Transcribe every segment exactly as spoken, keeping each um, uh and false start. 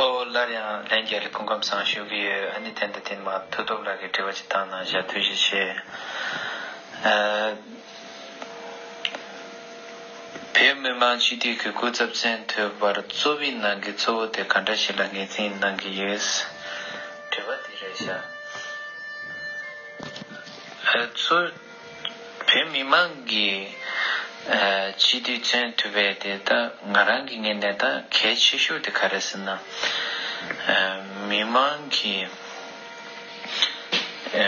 ཨོ། སླར་ཡང་ལྷན་རྒྱས་ལ་སྐུ་ཁམས་བཟང་ཞུ་གི་ཡོད། ཨ་ནི་དེ་འདྲ་དེ་མ་མཐུ་སྟོབས་ལགས་ཀྱིས་དྲི་བ་ཅིག་བཏང་གནང་བཞག། ཐུགས་རྗེ་ཆེ། ཨ། བོད་མི་མང་སྤྱི་འཐུས་ཀྱི་སྐུ་ཚབ་བཙན་ཐོན་པར་གཙོ་བོའི་ནང་གི་གཙོ་བོ་དེ་ག་འདྲ་ཞིག་ལ་ངོས་འཛིན་གནང་གི་ཡོད། དྲི་བ་དེ་རེད་ཤག། ཨ། གཙོ། བོད་མི་མང་གི་ཨ་སྤྱི་འཐུས་བཙན་ཐོན་པ་དེ་ད་ང་རང་གི་ངོས་ནས་ད་གལ་ཆེ་ཤོས་དེ་ག་རེ་ཟེར་ན། ཨ། མི་མང་གི་ཨ་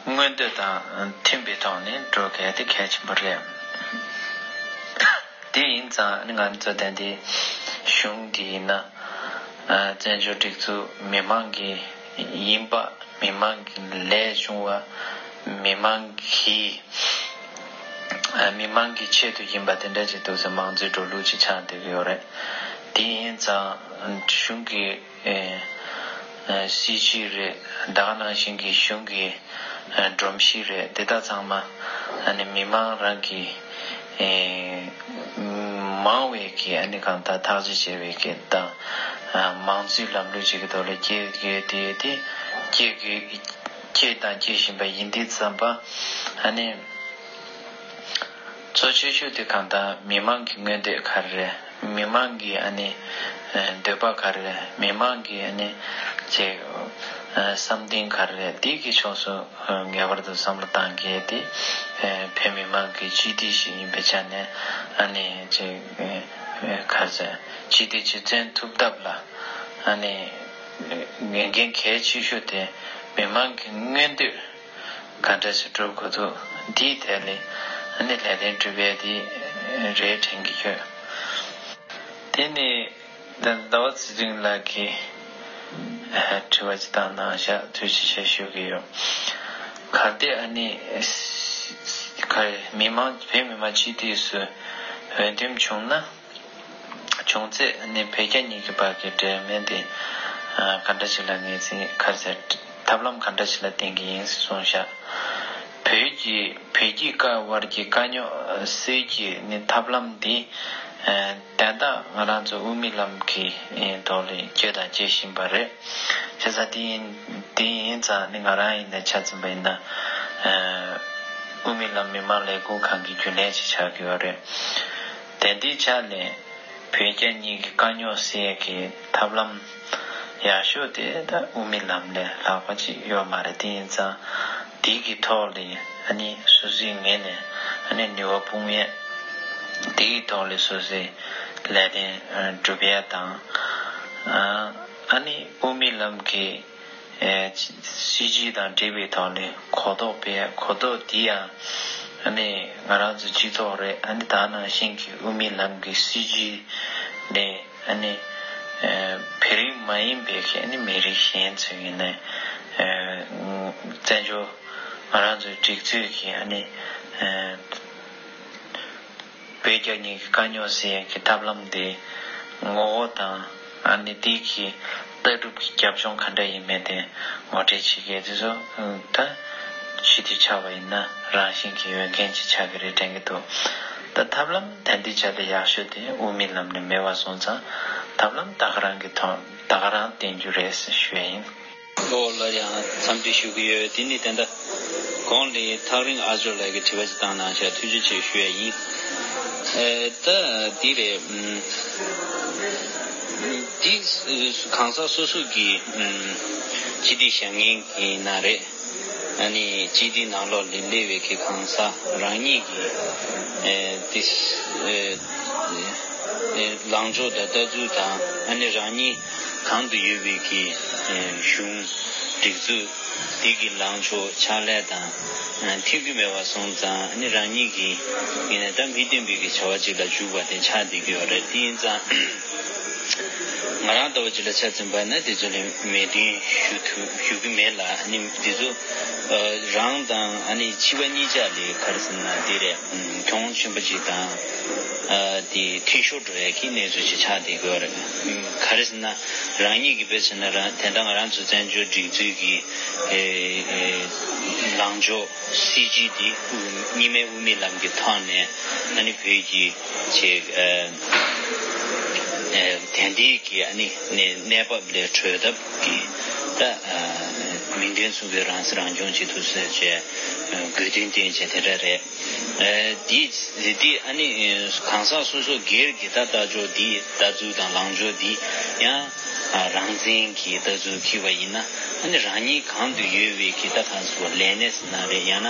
མངོན་འདོད་དང་མཐུན་པའི་ཐོག་ནས་འགྲོ་དགོས་དེ་གལ་ཆེན་པོ་རེད། དེ་ཡིན་ཙང་ང་ཚོ་ད་ལྟའི་གཞུང་འདི་ཡིན་ན། ཨ། བཙན་བྱོལ་སྒྲིག་འཛུགས་མི་མང་གི་ཡིན་པ། མི་མང་གི་ལས་བྱུང་བ། མི་མང་གི། ཨ། མི་མང་གི་ཆེད་དུ་ཡིན་པ་དེ་འདྲ་ཅིག་འདུག་ཟེར། མང་གཙོའི་འགྲོ་ལུགས་ཅིག་ཆགས་བསྡད་ཀྱི་ཡོད་རེད། དེ་ཡིན་ཙང་གཞུང་གི་ཨེ། ཨེ། སྲིད་བྱུས་རེད། ད་ག་ནང་བཞིན་གྱི་གཞུང་གི་ཨེ་སྒྲོམ་གཞི་རེད། དེ་དག་ཚང་མ་ཨ་ནི་མི་མང་རང་གི་ཨེ་མང་བས་ཀྱི་ཨ་ནི་གང་ལྟར་ཐག་གཅོད་བྱས་པའི་གི་དང་། ཨ། མང་གཙོའི་ལམ་ལུགས་ཅིག་གི་ཐོག་ལ་སྐྱེལ་དགོས་དེ། དེ་སྐྱེལ་དགོས། སྐྱེལ་དང་སྐྱེལ་བཞིན་པ་ཡིན་དུས་ཙམ་པ། ཨ་ནི། གཙོ་ཆེ་ཤོས་དེ་གང་ལྟར་མི་མང་གི་མངོན་འདོད་ག་རེ་རེད། མི་མང་གི་ཨ་ནི་ཨ་འདོད་པ་ག་རེ་རེད། མི་མང་གི་ཨ་ནི་ཅིག་ཨ་བསམ་འདུན་ག་རེ་རེད། དེ་གི་ཕྱོགས་སུ་ངེས་པར་དུ་བསམ་བློ་གཏང་གལ་ཏེ། ཨ་བོད་མི་མང་གི་སྤྱི་འཐུས་ཤིག་ཡིན་པའི་ཆ་ནས། ཨ་ནི་ཅིག་ཨ་ག་རེ་ཟེར། སྤྱི་འཐུས་ཅིག་བཙན་ཐུབ་ཐབས་ལ། ཨ་ནི་འགན་འགན་གལ་ཆེ་ཤོས་དེ་མི་མང་གི་མངོན་འདོད་ག་འདྲ་ཞིག་སྒྲུབ་དགོས་འདུག། འདིའི་ཐད་ལ་ཨ་ནི་ལས་དོན་སྒྲུབ་ཡས་དེ་རེད་དྲན་གྱི་ཡོད། དེ་ནས་ཟླ་བ་ཚེ་རིང་ལགས་ཀྱིས་དྲི་བ་ཅིག་བཏང་གནང་བཞག། ཐུགས་རྗེ་ཆེ་ཞུ་གི་ཡོད། གལ་ཏེ་ཨ་ནི་ག་རེ། མི་མང་བོད་མི་མང་སྤྱི་འཐུས་སུ་འོས་འདེམས་བྱུང་ན། བྱུང་ཚེ་ནི་བོད་རྒྱ་གཉིས་ཀྱི་བར་གྱི་འབྲེལ་མོལ་དེ་ཨ་ག་འདྲ་ཞིག་ལ་ངོས་འཛིན། ག་རེ་ཟེར། ཐབས་ལམ་ག་འདྲ་ཞིག་ལ་བརྟེན་གྱི་ཡིན་གསུངས་ཤག། བོད་ཀྱི་བོད་རྒྱའི་དཀའ་བར་གྱི་དཀའ་རྙོག་སེལ་གྱི་ནི་ཐབས་ལམ་འདི། ཨ་དན་རྟགས་ང་རང་ཚོ་དབུ་མའི་ལམ་གྱི་ཐོག་ལ་སྐྱོད་དང་སྐྱོད་བཞིན་པ་རེད། བྱས་ཙང་དེ་ཡིན། དེ་ཡིན་ཙང་ནི་ང་རང་ཡིན་ན་ཆ་ཚང་པ་ཡིན་ན། ཨ་དབུ་མའི་ལམ་མི་མང་ལས་འགུལ་ཁང་གི་རྒྱུན་ལས་ཅིག་ཆགས་ཀྱི་ཡོད་རེད། དེ་འདིའི་ཆ་ནས་བོད་རྒྱ་གཉིས་ཀྱི་དཀའ་རྙོག་སེལ་ཡས་ཀྱི་ཐབས་ལམ་ཡག་ཤོས་དེ་ད་དབུ་མའི་ལམ་ལས་ལྷག་པ་ཅིག་ཡོད་མ་རེད། དེ་ཡིན་ཙང་དེ་གི་ཐོག་ལ་ཨ་ནི་སོ་སོའི་ངོས་ནས་ཨ་ནི་ནུས་པ་སྤུངས་ཡས། དེ་གི་ཐོག་ལ་སོ་སོའི་ལས་དོན་སྒྲུབ་ཡས་དང་། ཨ་ནི་དབུ་མའི་ལམ་གྱི་ཨེ་སྲིད་བྱུས་དང་འབྲེལ་བའི་ཐོག་ནས་གོ་རྟོགས་སྤེལ། གོ་རྟོགས་འདི་ཡང་ཨ་ནི་ང་རང་ཚོ་སྤྱི་ཚོགས་རེད། ཨ་ནི་ད་ནང་བཞིན་གྱི་དབུ་མའི་ལམ་གྱི་སྲིད་བྱུས་ནས་ཨ་ནི་ཨེ་བོད་རིགས་མ་ཡིན་པའི་གི་ཨ་ནི་མི་རིགས་གཞན་ཚོ་ཡིན་ནའི་ཨེ་བཙན་བྱོལ་ང་རང་ཚོའི་སྒྲིག་འཛུགས་ཀྱི་ཨ་ནི་ཨེ་བོད་རྒྱ་གཉིས་ཀྱི་དཀའ་རྙོག་སེལ་ཡས་ཀྱི་ཐབས་ལམ་དེ་ངོ་བོ་དང་ཨ་ནི་དེ་གི་ལྟ་གྲུབ་ཀྱི་རྒྱབ་ལྗོངས་ག་འདྲ་ཡིན་མིན་དེ་ངོ་སྤྲོད་བྱེད་མཁན་དེ་ཚོ་ད་སྤྱི་འཐུས་ཆགས་པ་ཡིན་ན་རང་བཞིན་གྱི་འོས་འགན་ཅིག་ཆགས་ཀྱི་རེད་དྲན་གྱི་འདུག། ད་ཐབས་ལམ་ད་འདི་ཆ་ལ་ཡག་ཤོས་དེ་དབུ་མའི་ལམ་ནས་མེད་པ་སོང་ཙང་། ཐབས་ལམ་ད་ག་རང་གི་ཐོག་ད་ག་རང་བསྟེན་རྒྱུ་རེད་ཟེར་ཞུ་ཡ་ཡིན། ཨོ། སླར་ཡང་འཚམས་འདྲི་ཞུ་གི་ཡོད། དེ་ནི་ད་ལྟ་གོང་ལ་ཐག་རིང་ཨ་ཇོ་ལགས་ཀྱིས་དྲི་བ་ཞིག་བཏང་གནང་ཤག། ཐུགས་རྗེ་ཆེ་ཞུ་ཡ་ཡིན། ཨེ་ད་འདི་རེད། ཨམ་འདི་གང་ཟག་སོ་སོ་གི་ཨམ་སྤྱི་འཐུས་བཞེངས་མཁན་གྱི་ནང་རེད། ཨ་ནི་སྤྱི་འཐུས་ནང་ལོགས་ལ་སླེབས་པའི་གི་གང་ཟག་རང་ཉིད་ཀྱི་ཨེ་དེ་ཨེ་ཨེ་ལངས་ཕྱོགས་དང་ལྟ་ཚུལ་དང་། ཨ་ནི་རང་ཉིད་གང་དུ་ཡོད་པའི་གི་ཨེ་གཞུང་སྒྲིག་འཛུགས་དེ་གི་ལངས་ཕྱོགས་ཕྱག་ལས་དང་ཨ་མཐུན་གྱི་མེད་པ་སོང་ཙང་། ཨ་ནི་རང་ཉིད་ཀྱི་ཡིན་ན་ད་མི་བདེན་པའི་གི་བྱ་བ་ཅིག་ལ་འཇུག་པ་དེ་ཆགས་བསྡད་ཀྱི་ཡོད་རེད། དེ་ཡིན་ཙང་ང་རང་ལྟ་བུ་ཅིག་ལ་ཆ་མཚོན་པ་ན་དེ་ཚོ་ལ་མོས་མཐུན་ཞུ་ཐུབ་ཞུ་གི་མེད་ལ། ཨ་ནི་དེ་ཚོ་ཨ་རང་དང་ཨ་ནི་ཕྱི་པ་གཉིས་ཆ་ལ་ག་རེ་ཟེར་ན་དེ་རེད། གྱོང་ཆེན་པོ་ཅིག་དང་ཨ་དེ་འཐུས་ཤོར་འགྲོ་ཡ་གི་གནས་ཚུལ་ཅིག་ཆགས་བསྡད་ཀྱི་ཡོད་རེད། ག་རེ་ཟེར་ན་རང་ཉིད་ཀྱི་དཔེ་མཚོན་ན་རང་དེ་འདྲ་ང་རང་ཚོ་བཙན་བྱོལ་སྒྲིག་འཛུགས་ཀྱི་ཨེ་ཨེ་ལངས་ཕྱོགས་སྲིད་བྱུས་འདི་གཉིས་སྨན་དབུ་མའི་ལམ་གྱི་ཐོག་ནས་ཨ་ནི་བོད་ཀྱི་ཅིག་ཨེ་ དེ་འདྲའི་གི་ཨ་ནི་གནས་བབ་ལས་གྲོལ་ཐབས་ཀྱི་ད་མིང་དོན་མཚུངས་པའི་རང་སྲིད་རང་སྐྱོང་བྱེད་ཐུབ་ཟེར་བྱས་དགོས་འདུན་བསྟན་བྱས་དེ་འདྲ་རེད། དེ་དེ་ཨ་ནི་གང་ཟག་སོ་སོ་སྒེར་གྱི་ད་ལྟ་ཕྱོགས་འདི་ལྟ་ཚུལ་དང་ལངས་ཕྱོགས་འདི་ཡང་རང་བཙན་གྱི་ལྟ་ཚུལ་འཁྱེར་བ་ཡིན་ན་ཨ་ནི་རང་ཉིད་གང་དུ་ཡོད་པའི་གི་ད་གང་ཟེར་བ་ལས་གནས་ཟེར་ན་རེད། ཡང་ན་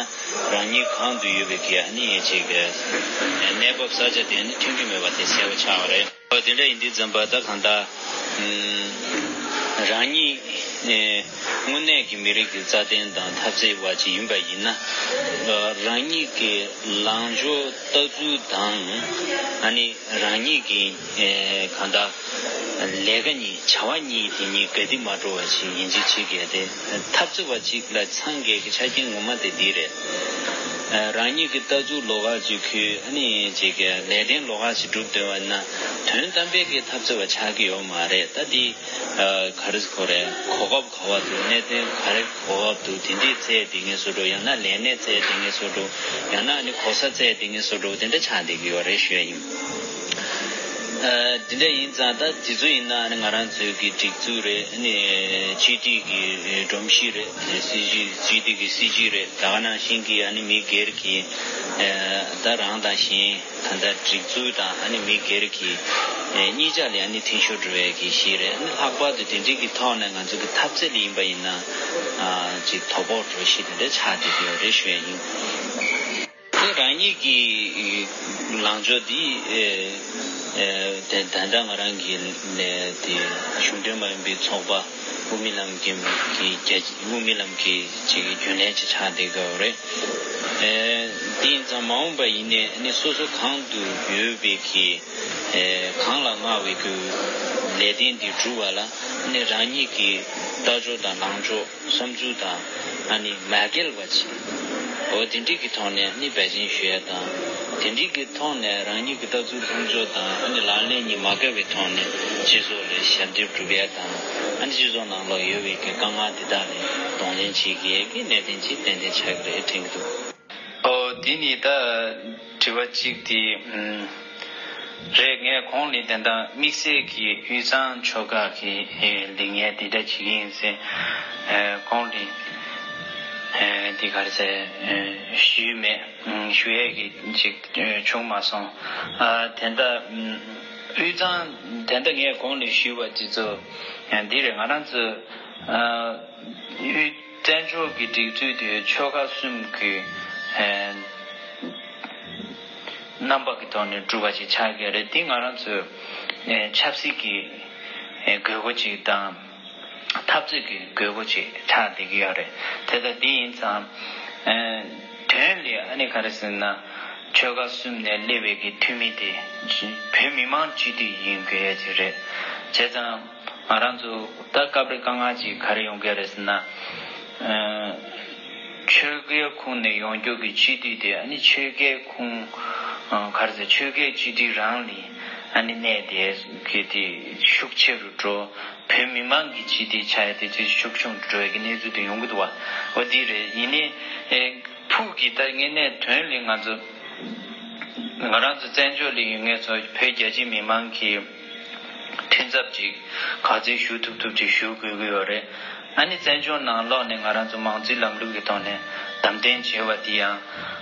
རང་ཉིད་གང་དུ་ཡོད་པའི་གི་ཨ་ནི་ཅིག་གནས་བབ་ས་ཆ་དེ་ནི་མཐུན་གྱི་མེད་པ་དེ་གསལ་པོ་ཆགས་པ་རེད། ཨོ་དེ་འདྲ་ཡིན་དུས་ཙམ་པ་ད་གང་ལྟར་རང་ཉིད་དངོས་གནས་ཀྱི་མི་རིགས་ཀྱི་རྩ་དོན་དང་འཐབ་རྩོད་པ་ཅིག་ཡིན་པ་ཡིན་ན། རང་ཉིད་ཀྱི་ལངས་ཕྱོགས་ལྟ་ཚུལ་དང་ཨ་ནི་རང་ཉིད་ཀྱི་གང་ལྟར་ལས་ཀ་གཉིས་བྱ་བ་གཉིས་དེ་གཉིས་ག་དེ་མ་འགྲོ་བ་ཞིག་ཡིན་གཅིག་བྱེད་དགོས་ཏེ། འཐབ་རྩོད་པ་ཅིག་ལ་འཚང་རྒྱས་ཀྱི་ཆ་རྐྱེན་ངོ་མ་དེ་འདི་རེད། རང་ཉིད་ཀྱི་ལྟ་ཚུལ་ལོགས་ཀ་ཅིག་ཁུལ་ཨ་ནི་ཅིག་ལས་དོན་ལོགས་ཀ་ཞིག་སྒྲུབ་འདོད་པ་ན་དོན་དམ་པའི་གི་འཐབ་རྩོད་པ་ཆགས་ཀྱི་ཡོད་མ་རེད། ད་འདི་ག་རེ་ཟེར་དགོས་རེད། གོ་སྐབས་ག་བ་འདུག་གནད་དོན་ག་རེ་གོ་སྐབས་འདུག་དེ་འདྲའི་རྩོད་བསྡད་མཁན་བཟོ་འདྲ། ཡང་ན་ལས་གནས་རྩོད་བསྡད་མཁན་བཟོ་འདྲ། ཡང་ན་ཨ་ནི་གོ་ས་རྩོད་བསྡད་མཁན་བཟོ་འདྲ་དེ་འདྲ་ཆགས་བསྡད་ཀྱི་ཡོད་རེད་ཞུ་ཡ་ཡིན། ཨ་དེ་འདྲ་ཡིན་ཙང་ད་དེ་ཚོ་ཡིན་ན་ཨ་ནི་ང་རང་ཚོའི་གི་སྒྲིག་འཛུགས་རེད། ཨ་ནི་སྤྱི་འཐུས་ཀྱི་སྒྲོམ་གཞི་རེད། སྲིད་ཇུས་སྤྱི་འཐུས་ཀྱི་སྲིད་ཇུས་རེད། ད་ག་ནང་བཞིན་གྱི་ཨ་ནི་མི་སྒེར་གྱི་ཨ་ད་རང་དང་གཞན་ད་ལྟ་སྒྲིག་འཛུགས་དང་ཨ་ནི་མི་སྒེར་གྱི་ཨ་གཉིས་ཆ་ལ་ཨ་ནི་མཐུན་ཕྱོགས་འགྲོ་བའི་གི་གཞི་རེད། ཨ་ནི་ལྷག་པར་དུ་དེ་འདྲའི་གི་ཐོག་ནས་ང་ཚོ་གི་འཐབ་རྩོད་ལ་ཡིན་པ་ཡིན་ན་ཨ་ཅིག་དོ་ཕོག་འགྲོ་གཞི་དེ་འདྲ་ཆགས་བསྡད་ཀྱི་ཡོད་རེད་ཞུ་ཡ་ཡིན། དེ་རང་ཉིད་ཀྱི་ལངས་ཕྱོགས་འདི་ཨེ་ཨེ་དེ་ད་ལྟ་ང་རང་གི་ལས་དེ་གཞུང་འབྲེལ་མ་ཡིན་པའི་ཚོགས་པ་དབུ་མའི་ལམ་གྱི་གི་རྒྱ་དབུ་མའི་ལམ་གྱི་ཅིག་རྒྱུན་ལས་ཅིག་ཆགས་བསྡད་ཀྱི་ཡོད་རེད། ཨེ་དེ་ཡིན་ཙང་མ་འོངས་པ་ཡིན་ནའི་ཨ་ནི་སོ་སོ་གང་དུ་ཡོད་པའི་གི་ཨེ་གང་ལ་མངའ་བའི་གི་ལས་དོན་འདི་སྒྲུབ་པ་ལ་ཨ་ནི་རང་ཉིད་ཀྱི་ལྟ་ཕྱོགས་དང་ལངས་ཕྱོགས། བསམ་ཚུལ་དང་ཨ་ནི་མ་འགལ་བ་ཅིག་འོ་དེ་འདྲའི་གི་ཐོག་ནས་ཨ་ནི་འབད་བརྩོན་ཞུ་ཡ་དང་། དེ་འདྲའི་གི་ཐོག་ནས་རང་ཉིད་ཀྱི་ལྟ་ཚུལ་ལྷུག་སྦྱོང་དང་ཨ་ནི་ལག་ལེན་གཉིས་མ་འགལ་བའི་ཐོག་ནས་སྤྱི་ཚོགས་ལ་ཞབས་འདེགས་སྒྲུབ་ཡ་དང་། ཨ་ནི་སྤྱི་ཚོགས་ནང་ལོགས་ཡོད་པའི་གི་དཀའ་ངལ་དེ་དག་ལ་གདོང་ལེན་བྱེད་ཀྱི་ཡས་ཀྱི་གནད་དོན་ཅིག་ཏན་ཏན་ཆགས་ཀྱི་རེད་དྲན་གྱི་འདུག་ཨོ་དེ་ནི་ད་དྲི་བ་གཅིག་དེ་ཨམ། རེད། ངས་གོང་ལ་དེ་འདྲ་དམིགས་བསལ་གྱི་དབུས་གཙང་ཆོལ་ཁ་གི་ལས་འགན་དེ་འདྲ་བྱེད་ཀྱི་ཡིན་ཟེར་གོང་ལ་དེ་ག་རེ་ཟེར་ཞུས་མེད། ཞུ་ཡས་ཀྱི་ཅིག་བྱུང་མ་སོང་། དེ་འདྲ་དབུས་གཙང་དེ་འདྲ་ངས་གོང་ལ་ཞུས་པ་དེ་ཚོ་འདི་རེད། ང་རང་ཚོ་དབུས་བཙན་བྱོལ་གྱི་སྒྲིག་འཛུགས་དེ་ཆོལ་ཁ་གསུམ་གྱི་རྣམ་པ་གི་ཐོག་ནས་གྲུབ་པ་ཞིག་ཆགས་ཀྱི་རེད། འདི་ང་རང་ཚོའི་ཆབ་སྲིད་ཀྱི་དགོས་མཁོ་ཅིག་དང་འཐབ་རྩོད་ཀྱི་དགོས་མཁོ་ཅིག་ཆགས་བསྡད་ཀྱི་ཡོད་རེད། དེ་ལྟར་འདི་ཡིན་ཙང་དོན་ལ་ཨ་ནི་ག་རེ་ཟེར་ན་ཆོལ་ཁ་གསུམ་ནས་སླེབས་པའི་གི་འཐུས་མི་དེ་བོད་མི་མང་སྤྱི་འཐུས་ཡིན་དགོས་ཡ་ཅིག་རེད། བྱས་ཙང་། ང་རང་ཚོ་ད་སྐབས་རེ་དཀའ་ངལ་ཅིག་ག་རེ་ཡོང་གི་རེད་ཟེར་ན། ཨ་ཆོལ་ཁའི་ཁོངས་ནས་ཡོང་རྒྱུ་གི་སྤྱི་འཐུས་དེ་ཨ་ནི་ཆོལ་ཁའི་ཁོངས་ཨ་ག་རེ་ཟེར། ཆོལ་ཁའི་སྤྱི་འཐུས་རང་ལ་ཨ་ནི་གནས་དེ་གི་དེ་ཤུགས་ཆེ་རུ་འགྲོ། བོད་མི་མང་གི་སྤྱི་འཐུས་ཆགས་ཡ་དེ་ཚོ་ཤུགས་ཆུང་དུ་འགྲོ་ཡ་གི་གནས་ཚུལ་དེ་ཡོང་གི་འདུག་བ། འོ་དེ་རེད། ཡིན་ནའི་ཨེ་ཕུགས་ཀྱི་ད་དངོས་གནས་དོན་ལ་ང་ཚོ་ང་རང་ཚོ་བཙན་བྱོལ་ལ་ཡོད་མཁན་ཚོ་བོད་རྒྱ་ཆེ་མི་མང་གི་མཐུན་ཚབ་ཅིག་ག་ཚོད་ཞུ་ཐུབ་ཐུབ་ཅིག་ཞུ་དགོས་ཀྱི་ཡོད་རེད། ཨ་ནི་བཙན་བྱོལ་ནང་ལོགས་ནས་ང་རང་ཚོ་མང་གཙོའི་ལམ་ལུགས་ཀྱི་ཐོག་ནས་བདམས་ཐོན་བྱས་པ་དེ་ཡང་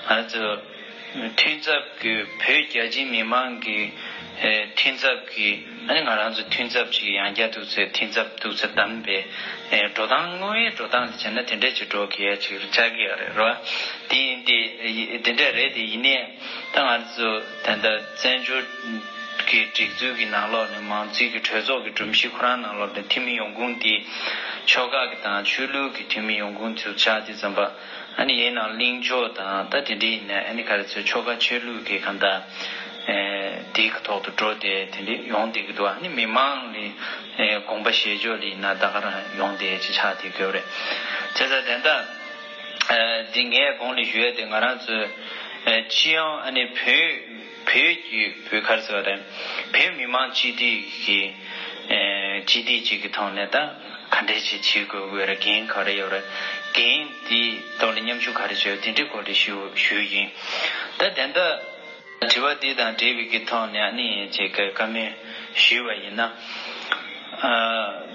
ང་རང་ཚོ་མཐུན་ཚབ་ཀྱི་བོད་རྒྱ་ཆེ་མི་མང་གི་ཨེ་མཐུན་ཚབ་ཀྱི་ཨ་ནི་ང་རང་ཚོ་མཐུན་ཚབ་ཅིག་ཡང་བསྐྱར་ཐུག་ཚེ་མཐུན་ཚབ་ཐུག་ཚེ་བདམས་པའི་ཨེ་འགྲོ་སྟངས་དངོས་ཡོད་འགྲོ་སྟངས་ལ་བྱས་ན་དེ་འདྲས་ཅིག་འགྲོ་གི་ཡ་ཅིག་ཆགས་ཀྱི་ཡོད་རེད་རོ། དེ་ཡིན་ཏེ་དེ་འདྲས་རེད། དེ་ཡིན་ནའི་ད་ང་ཚོ་ད་ལྟ་བཙན་བྱོལ་གྱི་སྒྲིག་འཛུགས་ཀྱི་ནང་ལོགས་ནས་མང་གཙོའི་གི་གྲོས་ཚོགས་ཀྱི་སྒྲོམ་གཞི་ཁོ་རང་ནང་ལོགས་ནས་འཐུས་མི་ཡོང་ཁུངས་དེ་ཆོལ་ཁ་གི་དང་ཆོས་ལུགས་ཀྱི་འཐུས་མི་ཡོང་ཁུངས་ཚུར་ཆགས་དུས་ཙམ་པ་ཨ་ནི་ཡིན་ནའང་གླེང་ཕྱོགས་དང་ད་དེ་འདྲ་ཡིན་ནའི་ཨ་ནི་ག་རེ་ཚོ་ཆོལ་ཁ་ཆོས་ལུགས་ཀྱི་གང་ལྟར་དེའི་གི་ཐོག་ཏུ་འགྲོ་སྟེ་དེ་འདྲ་ཡོང་བསྡད་ཀྱི་འདུག་ཨ་ནི་མི་མང་ལ་དགོངས་པ་བཞེས་ཕྱོགས་ལ་ཡིན་ན་ད་ག་རང་ཡོང་བསྡད་ཅིག་ཆགས་བསྡད་ཀྱི་ཡོད་རེད། བྱས་ཙང་དེ་འདྲ། ཨ་འདི་ངས་གོང་ལ་ཞུ་ཡས་དེ་ང་རང་ཚོའི་ཨ་སྤྱི་ཡོངས་ཨ་ནི་བོད་བོད་ཀྱི་བོད་ག་རེ་ཟེར་བ་རེད། བོད་མི་མང་སྤྱི་འཐུས་ཀྱི་ཨ་སྤྱི་འཐུས་གཅིག་གི་ཐོག་ནས་ད་ག་འདྲས་ཅིག་བྱེད་དགོས་ཀྱི་ཡོད་རེད། འགན་ག་རེ་ཡོད་རེད། འགན་འདི་ཐོག་ལ་མཉམ་ཞུགས་ག་རེ་བྱེད་ཡོད་དེ་འདྲའི་སྐོར་ལ་ཞུ་ཞུ་ཡིན། ད་དེ་འདྲ། དྲི་བ་འདི་དང་འབྲེལ་བའི་གི་ཐོག་ནས་ཨ་ནི་ཅིག་བཀའ་མོལ་ཞུས་པ་ཡིན་ན། ཨ།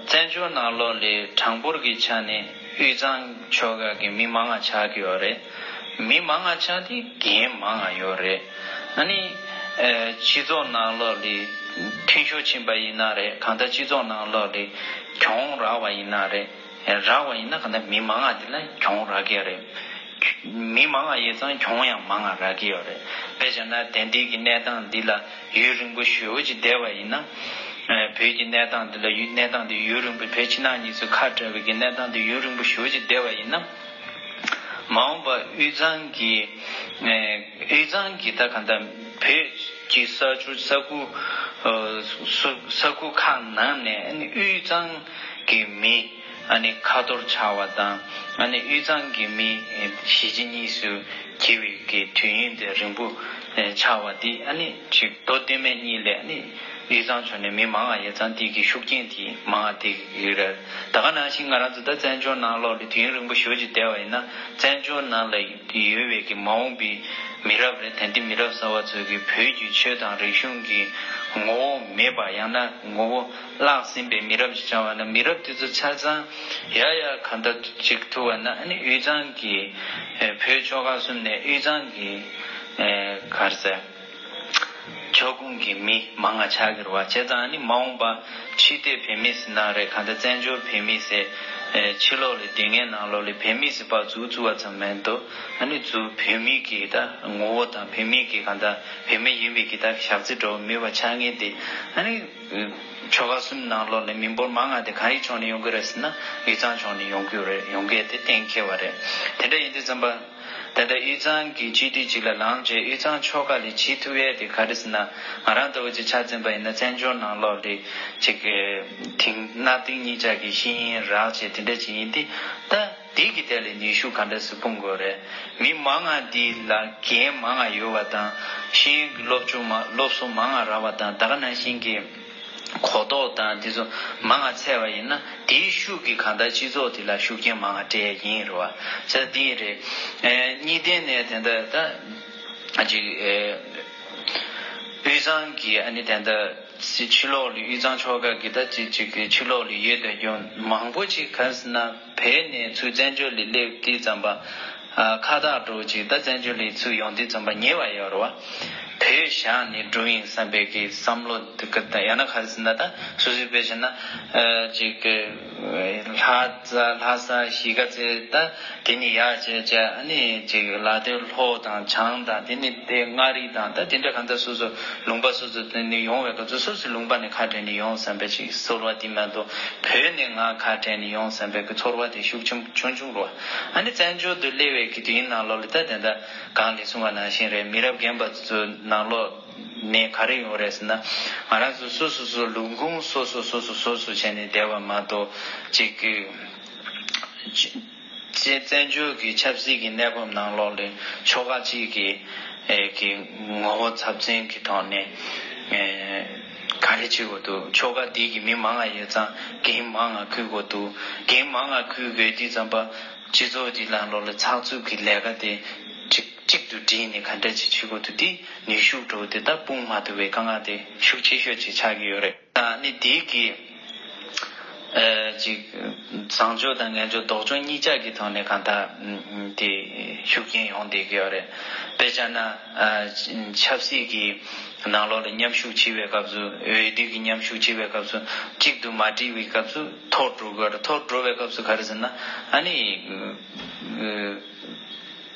བཙན་བྱོལ་ནང་ལོགས་ལ་གྲངས་འབོར་གྱི་ཆ་ནས་དབུས་གཙང་ཕྱོགས་ཁག་གི་མི་མང་ང་ཆགས་ཀྱི་ཡོད་རེད། མི་མང་ང་ཆགས་དེ་རྒན་མང་ང་ཡོད་རེད། ཨ་ནི་ཨ། སྤྱི་ཚོགས་ནང་ལོགས་ལ་འཐུས་ཤོར་ཕྱིན་པ་ཡིན་ན་རེད། གང་ལྟར་སྤྱི་ཚོགས་ནང་ལོགས་ལ་གྱོང་རག་པ་ཡིན་ན་རེད། རག་པ་ཡིན་ན་གང་ལྟར་མི་མང་ང་དེ་ལ་གྱོང་རག་གི་རེད། མི་མང་ང་ཡོད་ཙང་གྱོང་ཡང་མང་ང་རག་གི་ཡོད་རེད། དཔེ་བཞག་ན་དེང་དུས་ཀྱི་གནས་སྟངས་འདི་ལ་ཡུན་རིང་པོ་ཞེ་པོ་ཅིག་བསྡད་པ་ཡིན་ན། ཨ། བོད་ཀྱི་གནས་སྟངས་འདི་ལ་ཡུན་གནས་སྟངས་འདི་ཡུན་རིང་པོ་བོད་ཕྱི་ནང་གཉིས་སུ་ཁ་བྲལ་བའི་གི་གནས་སྟངས་འདི་ཡུན་རིང་པོ་ཞེ་པོ་ཅིག་བསྡད་པ་ཡིན་ན། མ་འོངས་པ་དབུས་གཙང་གི། ཨ། དབུས་གཙང་གི་ད་གང་ལྟར་བོད་ཀྱི་ས་ཆ་ས་ཁུལ། ཨ། སུ་ས་ཁུལ་ཁག་ནང་ནས་ཨ་ནི་དབུས་གཙང་གི་མི་ཨ་ནི་ཁ་ཐོར་ཆགས་པ་དང་། ཨ་ནི་དབུས་གཙང་གི་མི་གཞིས་བྱེས་གཉིས་སུ་གྱེས་པའི་གི་དུས་ཡུན་དེ་རིང་པོ་ཆགས་པ་དེ་ཨ་ནི་ཅིག་མདོ་སྟོད་སྨད་གཉིས་ལས་ཨ་ནི་དབུས་གཙང་ཕྱོགས་ནས་མི་མང་ང་ཡོད་ཙང་དེ་གི་ཤུགས་རྐྱེན་དེ་མང་ང་དེ་ཡོད་རེད། ད་ག་ནང་བཞིན་ང་རང་ཚོ་ད་བཙན་བྱོལ་ནང་ལོགས་ལ་དུས་ཡུན་རིང་པོ་ཞེ་པོ་ཅིག་བསྡད་པ་ཡིན་ན། བཙན་བྱོལ་ནང་ལ་ཡོད་པའི་གི་མ་འོངས་པའི་མི་རབས་རེད། དེང་དུས་མི་རབས་གསར་པ་ཚོས་ཀྱི་བོད་ཀྱི་ཆོས་དང་རིག་གཞུང་གི་ངོ་བོ་མེད་པ། ཡང་ན་ངོ་བོ་བརླག་ཟིན་པའི་མི་རབས་ཤིག་ཆགས་པ་ན། མི་རབས་དེ་ཚོ་ཆ་ཚང་ཡ་ཡ་གང་ལྟར་ཅིག་ཐུག་པ་ན། ཨ་ནི་དབུས་གཙང་གི། ཨེ། བོད་ཆོལ་ཁ་གསུམ་ནས་དབུས་གཙང་གི། ཨེ། ག་རེ་ཟེར། ཕྱོགས་ཁོངས་ཀྱི་མི་མང་ང་ཆགས་ཀྱི་རེད་པ། བྱས་ཙང་ཨ་ནི་མ་འོངས་པ་ཕྱི་སྡོད་བོད་མི་ཟེར་ན་རེད། གང་ལྟར་བཙན་བྱོལ་བོད་མི་ཟེར། ཨེ། ཕྱི་ལོགས་ལ་སྡོད་མཁན་ནང་ལོགས་ལ་བོད་མི་ཟེར་པ་ཚུར་བཙུགས་པ་ཙམ་མ་གཏོགས། ཨ་ནི་ཚུར་བོད་མི་གི་ད་ངོ་བོ་དང་། བོད་མི་གི་གང་ལྟར་བོད་མི་ཡིན་པའི་གི་ད་ཞག་རྩི་འདྲ་བོ་མེད་པ་ཆགས་མཁན་དེ། ཨ་ནི་ཆོལ་ཁ་གསུམ་ནང་ལོགས་ལ་མི་འབོར་མང་ང་དེ་ག་རེ་ཕྱོགས་ནས་ཡོང་གི་རེད་ཟེར་ན། དབུས་གཙང་ཕྱོགས་ནས་ཡོང་གི་རེད། ཡོང་གི་དེ་གཏན་འཁེལ་བ་རེད། དེ་འདྲ་ཡིན་དུས་ཙམ་པ། ད་ལྟ་དབུས་གཙང་གི་སྤྱི་འཐུས་གཅིག་ལ་ལངས་བྱས་དབུས་གཙང་ཕྱོགས་ཁག་ལ་བྱེད་ཐུབ་ཡས་དེ་ག་རེ་ཟེར་ན། ང་རང་ལྟ་བུ་ཅིག་ཆ་མཚོན་པ་ཡིན་ན། བཙན་བྱོལ་ནང་ལོགས་ལ་ཅིག་གི་དེང་གནའ་དེང་གཉིས་ཆ་གི་ཤེས་ཡོན་རག་བྱས་དེ་འདྲ་ཅིག་ཡིན་དུས། ད་དེ་གི་ཐད་ལ་ནུས་ཤུགས་ག་འདྲ་སེ་སྤུངས་དགོས་རེད། མི་མང་ང་འདི་ལ་འགན་མང་ང་ཡོད་པ་དང་། ཤེས་ཡོན་གྱི་སློབ་སྦྱོང་མ་སློབ་གསོ་མང་ང་རག་པ་དང་། ད་ག་ནང་བཞིན་གྱི་གོ་རྟོགས་དང་དེ་ཚོ་མང་ང་ཚད་པ་ཡིན་ན། དེའི་ཤུགས་ཀྱིས་གང་ལྟར་སྤྱི་ཚོགས་དེ་ལ་ཤུགས་རྐྱེན་མང་ང་སྤྲད་ཡ་ཡིན་རེད་པ། བྱས་ཙང་དེ་རེད། ཨེ། གཉིས་ལྡན་ནས་དེ་འདྲ་ད་ཅིག་ཨེ། དབུས་གཙང་གི་ཨ་ནི་དེ་འདྲ་ཕྱི་ལོགས་ལ། དབུས་གཙང་ཕྱོགས་ཁག་གི་ད་ཅིག་ཅིག་གི་ཕྱི་ལོགས་ལ་ཡོད་བསྡད་རྒྱུ་མང་པོ་ཅིག་ག་རེ་ཟེར་ན། བོད་ནས་ཚུར་བཙན་བྱོལ་ལ་སླེབས་དུས་ཙམ་པ། ཨ། ཁ་བཏགས་འདྲ་བོ་ཅིག་ད་བཙན་བྱོལ་ལ་ཚུར་ཡོང་དུས་ཙམ་པ་ཉེ་བ་ཡོད་རེད་པ། བོད་བཞག་ནས་འགྲོ་ཡིན་བསམ་པའི་གི་བསམ་བློ་དེ་གི། ད་ཡང་ན་ག་རེ་ཟེར་ན། ད་སོ་སོའི་དཔེ་བཞག་ན། ཨ། ཅིག་གི་ལྷ་ས་ལྷ་ས་གཞིས་ཀ་རྩེ། ད་དེ་ནས་ཡར་བྱས་བྱས། ཨ་ནི་ཅིག་ལ་དྭགས་ལྷོ་དང་བྱང་དང་། དེ་ནས་དེ་མངའ་རིས་དང་། ད་དེ་འདྲ་གང་ལྟར་སོ་སོ་ལུང་པ་སོ་སོ་དེ་ནས་ཡོང་བའི་སྐབས་སུ། སོ་སོའི་ལུང་པ་ནས་ཁ་བྲལ་ནས་ཡོང་བསམ་པའི་ཅིག་ཚོར་བ་དེ་མ་གཏོགས། བོད་ནས་ང་ཁ་བྲལ་ནས་ཡོང་བསམ་པའི་གི་ཚོར་བ་དེ་ཤུགས་ཆེན་པོ་ཆུང་ཆུང་རེད་པ། ཨ་ནི་བཙན་བྱོལ་དུ་སླེབས་པའི་གི་དུས་ཡུན་ནང་ལོགས་ལ། ད་དེ་འདྲ་གོང་ལ་གསུངས་པ་ནང་བཞིན་རེད། མི་རབས་རྒན་པ་ཚོའི་ནང་ལོགས་ནས་ག་རེ་ཡོང་རེད་ཟེར་ན། ང་རང་ཚོ་སོ་སོ་སོ་ལུང་ཁུངས་སོ་སོ་སོ་སོ་སོ་སོ་བྱས་ནས་བསྡད་པ་མ་གཏོགས། ཅིག་གི་ཅི་བཙན་བཙན་བྱོལ་གྱི་ཆབ་སྲིད་ཀྱི་གནས་བབ་ནང་ལོགས་ལ་ཕྱོགས་ཁག་ཅིག་གི་ཨེ་གི་ངོ་བོ་ཚབས་ཆེན་གྱི་ཐོག་ནས། ཨེ་ག་རེ་བྱེད་དགོས་འདུག་ཕྱོགས་ཁག་འདི་གི་མི་མང་ང་ཡོད་ཙང་འགན་མང་ང་ཁུར་དགོས་འདུག་འགན་མང་ང་ཁུར་དགོས་དུས་ཙམ་པ། སྤྱི་ཚོགས་འདི་ནང་ལོགས་ལ་ཚགས་ཚུད་ཀྱི་ལས་ཀ་དེ་གཅིག་གཅིག་ཏུ་བསྒྲིལ་ནས་ག་འདྲ་ཅིག་བྱེད་དགོས་འདུག་དེ་ནུས་ཤུགས་འདྲ་བོ་དེ་ད་སྤུངས་མ་ཐུབ་པའི་དཀའ་ངལ་དེ་ཤུགས་ཆེ་ཤོས་ཅིག་ཆགས་ཀྱི་ཡོད་རེད། ཨ་ནི་དེ་གི་ཨ་ཅིག་བཟང་ཕྱོགས་དང་ངན་ཕྱོགས། ལྡོག་ཕྱོགས་གཉིས་ཆ་གི་ཐོག་ནས་གང་ལྟར་དེ་ཤུགས་རྐྱེན་ཡོང་བསྡད་ཀྱི་ཡོད་རེད། དཔེ་བཞག་ན། ཨ་ཆབ་སྲིད་ཀྱི་ནང་ལོགས་ལ་མཉམ་ཞུགས་བྱེད་པའི་སྐབས་སུ། འོས་བསྡུ་གི་མཉམ་ཞུགས་བྱེད་པའི་སྐབས་སུ་གཅིག་ཏུ་མ་བསྒྲིལ་བའི་སྐབས་སུ་འཐོར་འགྲོ་གི་ཡོད་རེད། འཐོར་འགྲོ་བའི་སྐབས་སུ་ག་རེ་ཟེར་ན། ཨ་ནི་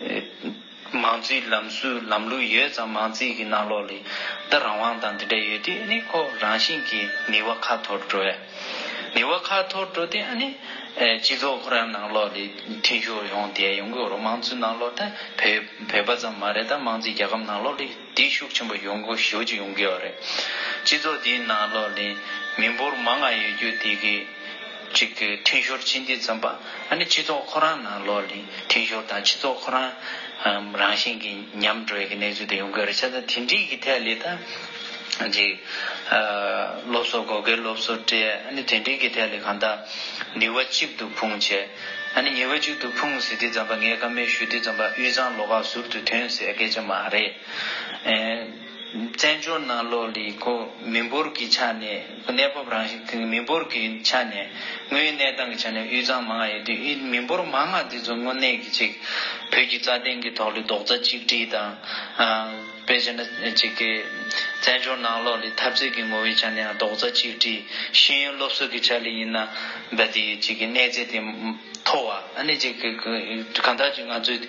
ཨ་མང་གཙོའི་ལམ་སྲོལ་ལམ་ལུགས་ཡོད་ཙང་། མང་གཙོའི་གི་ནང་ལོགས་ལ་ད་རང་དབང་དང་དེ་འདྲ་ཡོད་དུས། ཨ་ནི་ཁོ་རང་བཞིན་གྱིས་ནུས་པ་ཁ་འཐོར་འགྲོ་བས། ནུས་པ་ཁ་འཐོར་འགྲོ་དུས། ཨ་ནི་ཨེ་སྤྱི་ཚོགས་ཁོ་རང་ནང་ལོགས་ལ་འཐེན་ཤོར་ཡོང་བསྡད་ཡོང་གི་ཡོད་རེད། མང་གཙོའི་ནང་ལོགས། ད་བོད་བོད་པ་ཙམ་མ་རེད། ད་མང་གཙོའི་རྒྱལ་ཁབ་ནང་ལོགས་ལ་དེ་ཤུགས་ཆེན་པོ་ཡོང་གི། ཞེ་པོ་ཅིག་ཡོང་གི་ཡོད་རེད། སྤྱི་ཚོགས་དེའི་ནང་ལོགས་ལ་མི་འབོར་མང་ང་ཡོད་རྒྱུ་དེ་གི་ཅིག་གི་འཐེན་ཤོར་ཕྱིན་དུས་ཙམ་པ། ཨ་ནི་སྤྱི་ཚོགས་ཁོ་རང་ནང་ལོགས་ལ་འཐེན་ཤོར་དང་། སྤྱི་ཚོགས་ཁོ་རང་ཨམ་རང་བཞིན་གྱིས་ཉམས་འགྲོ་ཡ་གི་གནས་ཚུལ་དེ་ཡོང་གི་ཡོད་རེད། བྱས་ཙང་དེ་འདྲའི་གི་ཐད་ལ་ད་ ཅིག་ཨ་སློབ་གསོ་སྒོ་དགེ་སློབ་གསོ་སྤྲད། ཨ་ནི་དེ་འདྲའི་གི་ཐད་ལ་གང་ལྟར་ནུས་པ་གཅིག་ཏུ་ཕུང་བྱས། ཨ་ནི་ནུས་པ་གཅིག་ཏུ་ཕུང་ཟེར་དུས་ཙམ་པ་ངས་བཀའ་མོལ་ཞུ་དུས་ཙམ་པ་དབུས་གཙང་ལོགས་ཀ་ཟུར་དུ་ཐོན་ཟེར་སྐད་ཆ་མ་རེད། ཨེ། བཙན་བྱོལ་ནང་ལོགས་ལ་ཁོ་མི་འབོར་གྱི་ཆ་ནས་གནས་བབ་རང་བཞིན་མི་འབོར་གྱི་ཆ་ནས་དངོས་ཡོད་གནས་སྟངས་ཀྱི་ཆ་ནས་དབུས་གཙང་མང་ང་ཡོད་དུས། ཨི་མི་འབོར་མང་ང་དེ་ཚོ་དངོས་གནས་ཀྱི་ཅིག་བོད་ཀྱི་རྩ་དོན་གྱི་ཐོག་ལ་རྡོག་རྩ་གཅིག་སྒྲིལ་དང་། ཨ། དཔེ་བྱས་ན་ཅིག་གི་བཙན་བྱོལ་ནང་ལོགས་ལ་འཐབ་རྩོད་ཀྱི་ངོ་བོའི་ཆ་ནས་ཡང་རྡོག་རྩ་གཅིག་སྒྲིལ། ཤེས་ཡོན་སློབ་གསོ་གི་ཆ་ལ་ཡིན་ན་འབད་དེ་ཅིག་གི་གནས་ཚད་དེ་མཐོ་བ། ཨ་ནི་ཅིག་གི་གང་ལྟར་ཅིག་ང་ཚོས་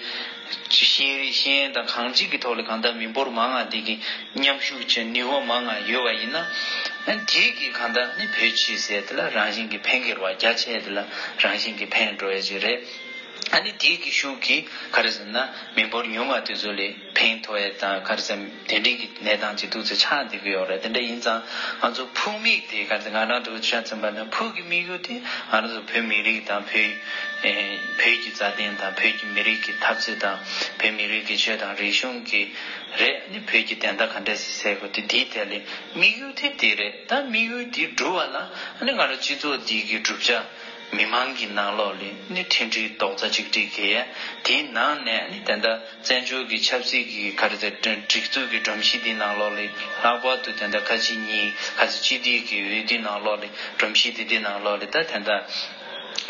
ཤེས་རིག་ཤེས་ཡོན་དང་གང་ཅིག་གི་ཐོག་ལ་གང་ལྟར་མི་འབོར་མང་ང་དེ་གི་མཉམ་ཞུགས་བྱེད་ནུས་པ་མང་ང་ཡོད་པ་ཡིན་ན། ཨ་ནི་དེ་གི་གང་ལྟར་ནི་བོད་སྤྱི་ཟེར་དེ་ལ་རང་བཞིན་གྱི་ཕན་གྱི་རེད་བ། རྒྱ་ཆེ་དེ་ལ་རང་བཞིན་གྱི་ཕན་འགྲོ་ཡ་ཅིག་རེད། ཨ་ནི་དེ་གི་ཤུགས་ཀྱིས་ག་རེ་ཟེར་ན་མི་འབོར་ཉུང་བ་དེ་ཚོ་ལ་ཕན་ཐོགས་ཡ་དང་། ག་རེ་ཟེར་དེ་འདྲའི་གི་གནས་སྟངས་ཅིག་འདུག་ཚེ་ཆགས་བསྡད་ཀྱི་ཡོད་རེད། དེ་འདྲ་ཡིན་ཙང་ང་ཚོ་ཕུགས་དམིགས་དེ་ག་རེ་ཟེར་ང་རང་ཚོ་ཆ་མཚོན་པ་ན་ཕུགས་ཀྱི་དམིགས་ཡུལ་དེ་ང་རང་ཚོ་བོད་མི་རིགས་དང་བོད་ཨེ་བོད་ཀྱི་རྩ་དོན་དང་བོད་ཀྱི་མི་རིགས་ཀྱི་འཐབ་རྩོད་དང་། བོད་མི་རིགས་ཀྱི་ཆོས་དང་རིག་གཞུང་གི་རེད། ཨ་ནི་བོད་ཀྱི་བདེན་མཐའ་ག་འདྲ་ཞིག་གསལ་དགོས་དེ། དེའི་ཐད་ལ་དམིགས་ཡུལ་དེ་དེ་རེད། ད་དམིགས་ཡུལ་དེ་འགྲུབ་པ་ལ་ཨ་ནི་ང་རང་སྤྱི་ཚོགས་འདི་གི་གྲུབ་ཆ། མི་མང་གི་ནང་ལོགས་ལ་ནི་མཐུན་སྒྲིལ་རྡོག་རྩ་གཅིག་སྒྲིལ་གྱིས། དེའི་ནང་ནས་ནི་དེ་འདྲ་བཙན་བྱོལ་གྱི་ཆབ་སྲིད་ཀྱི་ག་རེ་ཟེར་སྒྲིག་འཛུགས་ཀྱི་སྒྲོམ་གཞི་འདི་ནང་ལོགས་ལ་ལྷག་པར་དུ་དེ་འདྲ་ཁ་ཆེ་གཉིས་ག་ཚོད་སྤྱི་འཐུས་ཀྱི་འོས་བསྡུ་ནང་ལོགས་ལ་སྒྲོམ་གཞི་དེ་འདི་ནང་ལོགས་ལ་ད་དེ་འདྲ་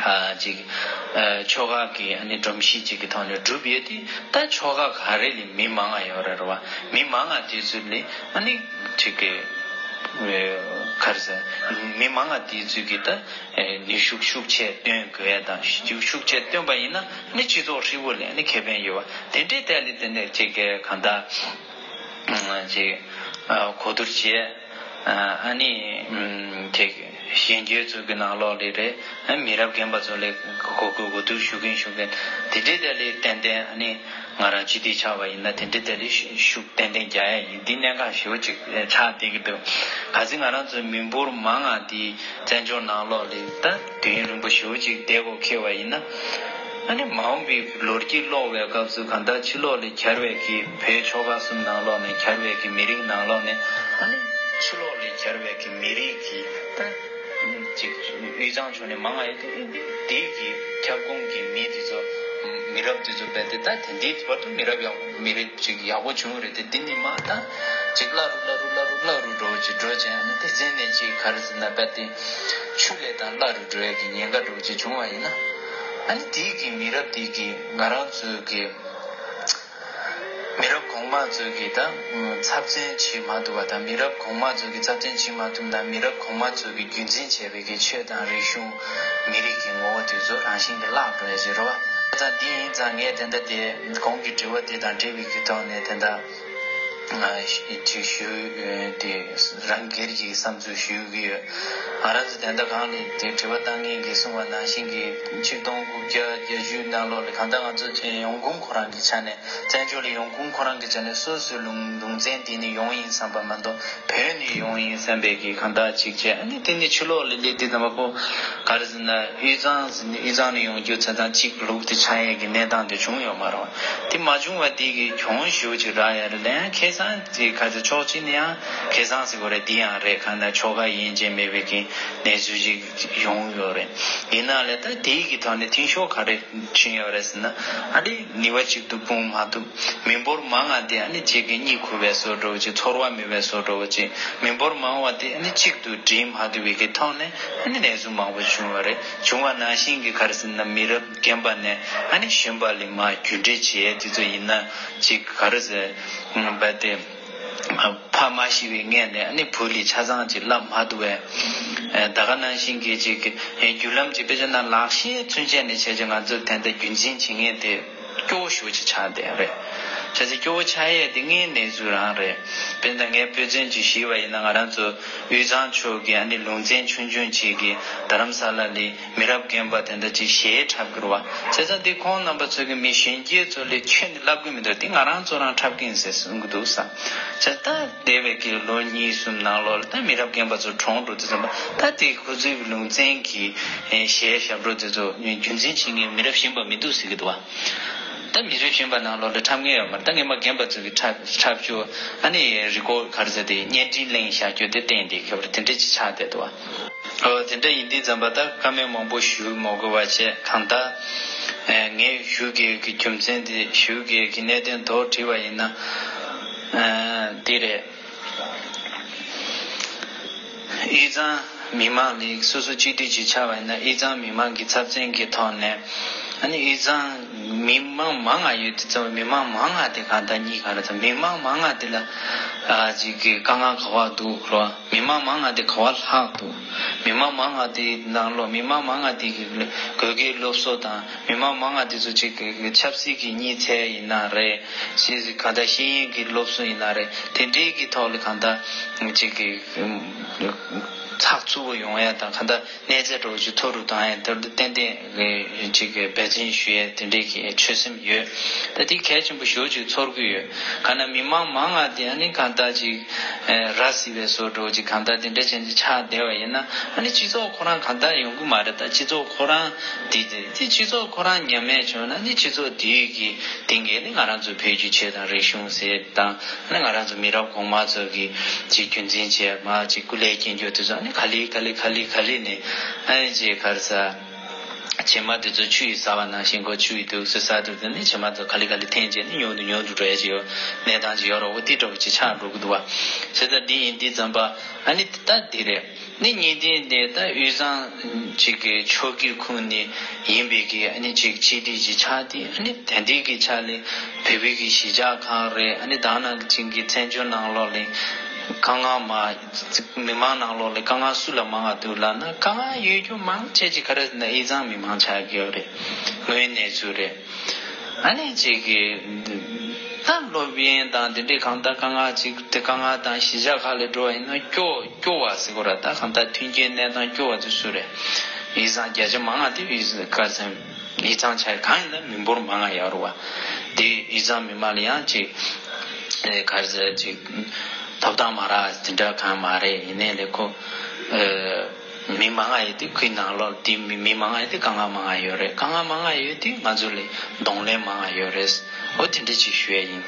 ཨ་ཅིག་ཨ་ཆོལ་ཁ་གི་ཨ་ནི་སྒྲོམ་གཞི་ཅིག་གི་ཐོག་ནས་གྲུབ་ཡོད་དེ། ད་ཆོལ་ཁ་ག་རེ་ལ་མི་མང་ང་ཡོད་རེད་རེད་བ། མི་མང་ང་དེ་ཚོ་ལ་ཨ་ནི་ཅིག་གི་ག་རེ་ཟེར་མི་མང་ང་དེ་ཚོ་གི་ད། ཨེ་ནུས་ཤུགས་ཤུགས་ཆེ་བཏོན་དགོས་ཡ་དང་། ཤུགས་ཤུགས་ཆེ་བཏོན་པ་ཡིན་ན་ནི་སྤྱི་ཚོགས་ཧྲིལ་པོ་ལ་ནི་ཁེ་ཕན་ཡོད་པ། དེ་འདྲའི་ཐད་ལ་དེ་འདྲ་ཅིག་གི་གང་ལྟར་ཅིག་ཨ་གོ་བསྡུར་བྱས། ཨ་ནི་ཅིག་གཞོན་སྐྱེས་ཚོ་གི་ནང་ལོགས་ལ་རེད། ཨ་མི་རབས་རྒན་པ་ཚོ་ལ་གོ་གོ་གོ་བསྡུར་ཞུ་མཁན་ཞུ་མཁན་དེ་འདྲའི་ཐད་ལ་ཏན་ཏན་ཨ་ནི། ང་རང་སྤྱི་འཐུས་ཆགས་པ་ཡིན་ན་དེ་འདྲའི་ཐད་ལ་ཤུགས་ཏན་ཏན་རྒྱག་ཡ་ཡིན། འདི་གནད་འགག་ཞེ་པོ་ཅིག་ཆགས་བསྡད་ཀྱི་འདུག་གལ་སྲིད་ང་རང་ཚོའི་མི་འབོར་མང་ང་འདི་བཙན་བྱོལ་ནང་ལོགས་ལ་ད་དུས་ཡུན་རིང་པོ་ཞེ་པོ་ཅིག་བསྡད་དགོས་འཁེལ་བ་ཡིན་ན། ཨ་ནི་མ་འོངས་པའི་ལོ་རྒྱུས་ཀློག་པའི་སྐབས་སུ་གང་ལྟར་ཕྱི་ལོགས་ལ་གྱར་བའི་གི་བོད་ཆོལ་ཁ་གསུམ་ནང་ལོགས་ནས་གྱར་བའི་གི་མི་རིགས་ནང་ལོགས་ནས། ཨ་ནི་ཕྱི་ལོགས་ལ་གྱར་བའི་གི་མི་རིགས་ཀྱི་ད། ཅིག་དབུས་གཙང་ཕྱོགས་ནས་མང་ང་ཡོད་དེ། དེའི་གི་ཁྱབ་ཁོངས་ཀྱི་མི་དེ་ཚོ་མི་རབས་དེ་ཚོ་རྦད་དེ་ད་དེ་འདྲའི་བར་དུ་མི་རབས་ཡག་མི་རབས་ཅིག་ཡག་པོ་བྱུང་རེད་དེ། འདི་ནི་མ་ད་ཅིག་སླ་རུ་སླ་རུ་སླ་རུ་སླ་རུ་འགྲོ་ཅིག་འགྲོ་ཅན། ཨ་ནི་དེ་ཚན་ནས་ཅིག་ག་རེ་ཟེར་ན་རྦད་དེ་ཆུ་ལས་དང་སླ་རུ་འགྲོ་ཡ་གི་ཉེན་ཁ་འགྲོ་ཅིག་བྱུང་བ་ཡིན་ན། ཨ་ནི་དེའི་གི་མི་རབས་དེ་གི་ང་རང་ཚོའི་གི་མི་རབས་གོང་མ་ཚོས་ཀྱིས་ད་ཚབ་མཚོན་བྱེད་མ་ཐུབ་པ་དང་། མི་རབས་གོང་མ་ཚོས་ཀྱིས་ཚབ་མཚོན་བྱེད་མ་ཐུབ་ན། མི་རབས་གོང་མ་ཚོས་ཀྱིས་རྒྱུན་འཛིན་བྱས་པའི་གི་ཆོས་དང་རིག་གཞུང་། མི་རིགས་ཀྱི་ངོ་བོ་དེ་ཚོ་རང་བཞིན་གྱིས་བརླག་འགྲོ་ཡ་ཞིག་རེད་བ། ད་འདི་ཡིན་ཙང་ངས་དེ་འདྲ་དེ་གོང་གི་དྲི་བ་དེ་དང་འབྲེལ་བའི་གི་ཐོག་ནས་དེ་འདྲ་ཅིག་ཞུ་དེ་རང་སྒེར་གྱི་བསམ་ཚུལ་ཞུ་གི་ཡོད། ང་རང་ཚོ་དེ་འདྲ་གང་ནས་དེ་དྲི་བ་བཏང་མཁན་གྱིས་གསུངས་པ་ནང་བཞིན་གྱི་ཆིག་སྟོང་དགུ་བརྒྱ་བརྒྱད་ཅུ་ནང་ལོགས་ལ་གང་ལྟར་ང་ཚོ་ཡོང་ཁུངས་ཁོ་རང་གི་ཆ་ནས། བཙན་བྱོལ་ལ་ཡོང་ཁུངས་ཁོ་རང་གི་ཆ་ནས་སོ་སོའི་ལུང་ལུང་ཚན་དེ་ནས་ཡོང་ཡིན་བསམ་པ་མ་གཏོགས། བོད་ནས་ཡོང་ཡིན་བསམ་པའི་གི་གང་ལྟར་ཅིག་བྱས། ཨ་ནི་དེ་ནས་ཕྱི་ལོགས་ལ་སླེབས་དུས་ཙམ་པ་ཁོ་ག་རེ་ཟེར་ན། དབུས་གཙང་ཟེར་ནས་དབུས་གཙང་ནས་ཡོང་རྒྱུ་ཚོ་དང་གཅིག་ལུགས་དེ་ཆགས་ཡས་ཀྱི་གནས་སྟངས་དེ་བྱུང་ཡོད་མ་རེད་བ། དེ་མ་བྱུང་བ་དེ་གི་གྱོང་ཞེ་པོ་ཅིག་རག་ཡ་རེད། ལན་ཁེ་བཟང་དེ་ག་ཚོད་ཕྱོགས་གཅིག་ནས་ཡང་ཁེ་བཟང་ཟེར་དགོས་རེད། དེ་ཡང་རེད། གང་ལྟར་ཆོལ་ཁ་དབྱེ་འབྱེད་མེད་པའི་གི་གནས་ཚུལ་ཅིག་ཡོང་ཡོད་རེད། ཡིན་ན་ལས་ད་དེའི་གི་ཐོག་ནས་མཐུན་ཕྱོགས་ག་རེ་ཕྱིན་ཡོད་རེད་ཟེར་ན། ཨ་ནི་ནུས་པ་གཅིག་ཏུ་སྤུངས་མ་ཐུབ། མི་འབོར་མང་ང་དེ་ཨ་ནི་གཅིག་གི་གཉིད་ཁུག་པའི་བཟོ་འདྲ་བོ་ཅིག། ཚོར་བ་མེད་པའི་བཟོ་འདྲ་བོ་ཅིག། མི་འབོར་མང་བ་དེ་ཨ་ནི་གཅིག་ཏུ་སྒྲིལ་མ་ཐུབ་པའི་གི་ཐོག་ནས་ཨ་ནི་གནས་ཚུལ་མང་པོ་བྱུང་བ་རེད། བྱུང་བ་ནང་བཞིན་གྱི་ག་རེ་ཟེར་ན། མི་རབས་རྒན་པ་ནས་ཨ་ནི་གཞོན་པ་ལ་མར་རྒྱུན་འབྲེལ་བྱེད་ཡས་དེ་ཚོ་ཡིན་ན་ཅིག་ག་རེ་ཟེར་བ་དེ། ཕ་མ་ཤི་བའི་སྔས་ནས་ཨ་ནི་བུ་ལ་ཆ་ཚང་ཅིག་བསླབ་མ་ཐུབ་པས། ད་ག་ནང་བཞིན་གྱི་ཅིག་རྒྱུ་ལམ་ཅིག་དཔེ་བྱས་ན་ལག་ཤེས་ཚུན་ཆད་ནས་བྱས་ཙང་ང་ཚོ་དེ་འདྲ་རྒྱུན་འཛིན་བྱེད་མཁན་དེ་སྐྱོ་བོ་ཞེ་པོ་ཅིག་ཆགས་བསྡད་རེད། བྱས་ཙང་སྐྱོ་བོ་ཆགས་ཡས་དེ་དངོས་གནས་གནས་ཚུལ་རང་རེད། དཔེར་ན་ངས་དཔེ་མཚོན་ཅིག་ཞུས་པ་ཡིན་ན། ང་རང་ཚོ་དབུས་གཙང་ཕྱོགས་ཀྱི་ཨ་ནི་ལུང་ཚན་ཆུང་ཆུང་ཅིག་གི་རྡ་རམ་ས་ལ་ལ་མི་རབས་རྒན་པ་དེ་འདྲ་ཅིག་གཞས་འཁྲབ་ཀྱི་རེད་བ། བྱས་ཙང་འདི་ཁོང་རྣམ་པ་ཚོ་གི་མི་གཞོན་སྐྱེས་ཚོ་ལ་ཁྱོན་ནས་བསླབ་ཀྱི་མི་འདུག། འདི་ང་རང་ཚོ་རང་འཁྲབ་ཀྱི་ཡིན་ཟེར་གསུང་གི་འདུག་ས། བྱས་ཙང་ད་འདས་པའི་གི་ལོ་གཉིས་གསུམ་ནང་ལོགས་ལ་ད་མི་རབས་རྒན་པ་ཚོ་གྲོངས་འགྲོ་དུས་ཙམ་པ། ད་དེ་ཁོ་ཚོའི་གི་ལུང་ཚན་གྱི་གཞས་ཞབས་བྲོ་དེ་ཚོ་རྒྱུན་འཛིན་བྱེད་མཁན་མི་རབས་གཞོན་པ་མི་འདུག་ཟེར་གྱི་འདུག་བ། ད་མི་རབས་གཞོན་པ་ནང་ལོགས་ལ་འཁྲབ་མཁན་ཡོད་མ་རེད། ད་སྔོན་མ་རྒན་པ་ཚོ་གི་འཁྲབ་འཁྲབ་ཆུ་ཨ་ནི་རི་ཀོར་ག་རེ་ཟེར་དེ་བརྙན་འཕྲིན་གླེང་བཞག་རྒྱུ་དེ་བསྟན་དེ་ཁྱབ་རེད། དེ་འདྲ་ཅིག་ཆགས་བསྡད་འདུག་བ། ཨོ་དེ་འདྲ་ཡིན་དུས་ཙམ་པ་ད་བཀའ་མོལ་མང་པོ་ཞུ་མ་དགོས་པ་བྱས། གང་ལྟར་ངས་ཞུ་དགོས་ཀྱི་རྒྱུ་མཚན་དེ་ཞུ་དགོས་ཀྱི་གནད་དོན་དོག་བྲིས་པ་ཡིན་ན་དེ་རེད། དབུས་གཙང་མི་མང་ལ་སོ་སོ་སྤྱི་འཐུས་ཅིག་ཆགས་པ་ཡིན་ན། དབུས་གཙང་མི་མང་གི་ཚབ་མཚོན་གྱི་ཐོག་ནས་ཨ་ནི་དབུས་གཙང་མི་མང་མང་ང་ཡོད་དུས་ཙམ། མི་མང་མང་ང་དེ་གང་ལྟར་གཉིས་ག་རེ་ཚོ་མི་མང་མང་ང་དེ་ལ་ཨ་ཅིག་གི་དཀའ་ངལ་ག་བ་འདུག་རོ། མི་མང་མང་ང་དེ་ག་བ་ལྷག་འདུག་མི་མང་མང་ང་དེ་ནང་ལོགས་མི་མང་མང་ང་དེ་གི་དགོས་གལ་སློབ་གསོ་དང་། མི་མང་མང་ང་དེ་ཚོ་ཅིག་གི་ཆབ་སྲིད་ཀྱི་རྙིང་ཚད་ཡིན་ན་རེད། ཞེས་གང་ལྟར་ཤེས་ཡོན་གྱི་སློབ་གསོ་ཡིན་ན་རེད། དེ་འདྲའི་གི་ཐོག་ལ་གང་ལྟར་ཅིག་གི་ཚགས་ཚུད་པོ་ཡོང་ཡ་དང་། གང་ལྟར་གནས་ཚད་འདྲ་བོ་ཅིག་མཐོ་རུ་བཏང་ཡ་དེ་ཏན་ཏན་ཅིག་གི་འབད་བརྩོན་ཞུ་ཡ་དེ་འདྲའི་གི་ཆོད་སེམས་ཡོད། ད་དེ་གལ་ཆེན་པོ་ཞེ་པོ་ཅིག་ཚོར་གི་ཡོད། གང་ན་མི་མང་མང་ང་དེ་ཨ་ནི་གང་ལྟར་ཅིག་ར་བཟི་བའི་བཟོ་འདྲ་བོ་ཅིག་གང་ལྟར་དེ་འདྲ་ཅན་ཅིག་ཆགས་བསྡད་པ་ཡིན་ན། ཨ་ནི་སྤྱི་ཚོགས་ཁོ་རང་གང་ལྟར་ཡོང་གི་མ་རེད། ད་སྤྱི་ཚོགས་ཁོ་རང་དེ་དེ་དེ་སྤྱི་ཚོགས་ཁོ་རང་ཉམས་དམས་བྱུང་ན་ནི་སྤྱི་ཚོགས་དེའི་གི་སྟེང་གི་ནི་ང་རང་ཚོ་བོད་ཀྱི་ཆོས་དང་རིག་གཞུང་ཟེར་དང་། ནི་ང་རང་ཚོ་མི་རབས་གོང་མ་ཚོ་གི་ཅིག་རྒྱུན་འཛིན་བྱས་མ་ཅིག་སྐུ་ལས་སྐྱོན་རྒྱུ་དེ་ཚོ་ནི་ག་ལེ་ག་ལེ་ག་ལེ་ག་ལེ་ནི་ཨ་ནི་ཅིག་ག་རེ་ཟ། བྱེ་མ་དེ་ཚོ་ཆུ་ཡིས་ཟ་བ་ནང་བཞིན་གོ། ཆུ་ཡིས་དུག་སེ་ཟ་དུས་དེ་ནི་བྱེ་མ་ཚོ་ག་ལེ་ག་ལེ་འཐེན་བྱས་ནི་ཉུང་དུ་ཉུང་དུ་འགྲོ་ཡ་ཅིག་ཡོད། གནས་སྟངས་ཅིག་ཡོད་རེད། འོ་དེ་འདྲ་བོ་ཅིག་ཆགས་འགྲོ་གི་འདུག་བ། བྱས་ཙང་འདི་ཡིན་དུས་ཙམ་པ་ཨ་ནི་ད་འདི་རེད། ནི་གཉིས་ལྡན་དེ་ད་དབུས་གཙང་ཅིག་གི་ཕྱོགས་ཀྱི་ཁོངས་ནས་ཡིན་པའི་གི་ཨ་ནི་ཅིག་སྤྱི་འཐུས་ཅིག་ཆགས་ཏེ། ཨ་ནི་དེ་འདྲའི་གི་ཆ་ལས་བོད་པའི་གི་གཞིས་ཆགས་ཁག་རེད། ཨ་ནི་ད་ནང་གི་ཅིག་གི་བཙན་བྱོལ་ནང་ལོགས་ལ་དཀའ་ངལ་མ་མི་མང་ནང་ལོགས་ལ་དཀའ་ངལ་སུ་ལ་མང་ང་འདུག་ལབ་ན། དཀའ་ངལ་ཡོད་རྒྱུ་མང་ཆེ་ཅིག་ག་རེ་ཟེར་ན་དབུས་གཙང་མི་མང་ཆགས་ཀྱི་ཡོད་རེད། དངོས་གནས་ཚུལ་རེད། ཨ་ནི་ཅིག་གི་ད་སློབ་ཡོན་དང་དེ་འདྲའི་གང་ལྟར་དཀའ་ངལ་ཅིག་དེ་དཀའ་ངལ་དང་གཞིས་ཆགས་ཁག་ལ་འགྲོ་བ་ཡིན་ན་སྐྱོ་སྐྱོ་བ་ཟེར་དགོས་ར། ད་གང་ལྟར་མཐུན་རྐྱེན་གནས་སྟངས་སྐྱོ་བ་དེ་སུ་རེད། དབུས་གཙང་བརྒྱ་ཆ་མང་ང་དེ་དབུས་ག་རེ་ཟེར། དབུས་གཙང་ཆ་གང་ཡིན་ན་མི་འབོར་མང་ང་ཡོད་རེད་བ། དེ་དབུས་གཙང་མི་མང་ལ་ཡང་ཅིག་ཨེ་ག་རེ་ཟེར་ཅིག་ཐོབ་ཐང་མ་རག་དེ་འདྲ་གང་མ་རེད། ཡིན་ནའི་ལས་ཁོ་ཨེ་མི་མང་ང་ཡོད་དུས། ཁོའི་ནང་ལོགས་དེ་མི་མི་མང་ང་ཡོད་དུས་དཀའ་ངལ་མང་ང་ཡོད་རེད། དཀའ་ངལ་མང་ང་ཡོད་དུས་ང་ཚོ་ལ་གདོང་ལེན་མང་ང་ཡོད་རེད། འོ་དེ་འདྲ་ཅིག་ཞུ་ཡ་ཡིན།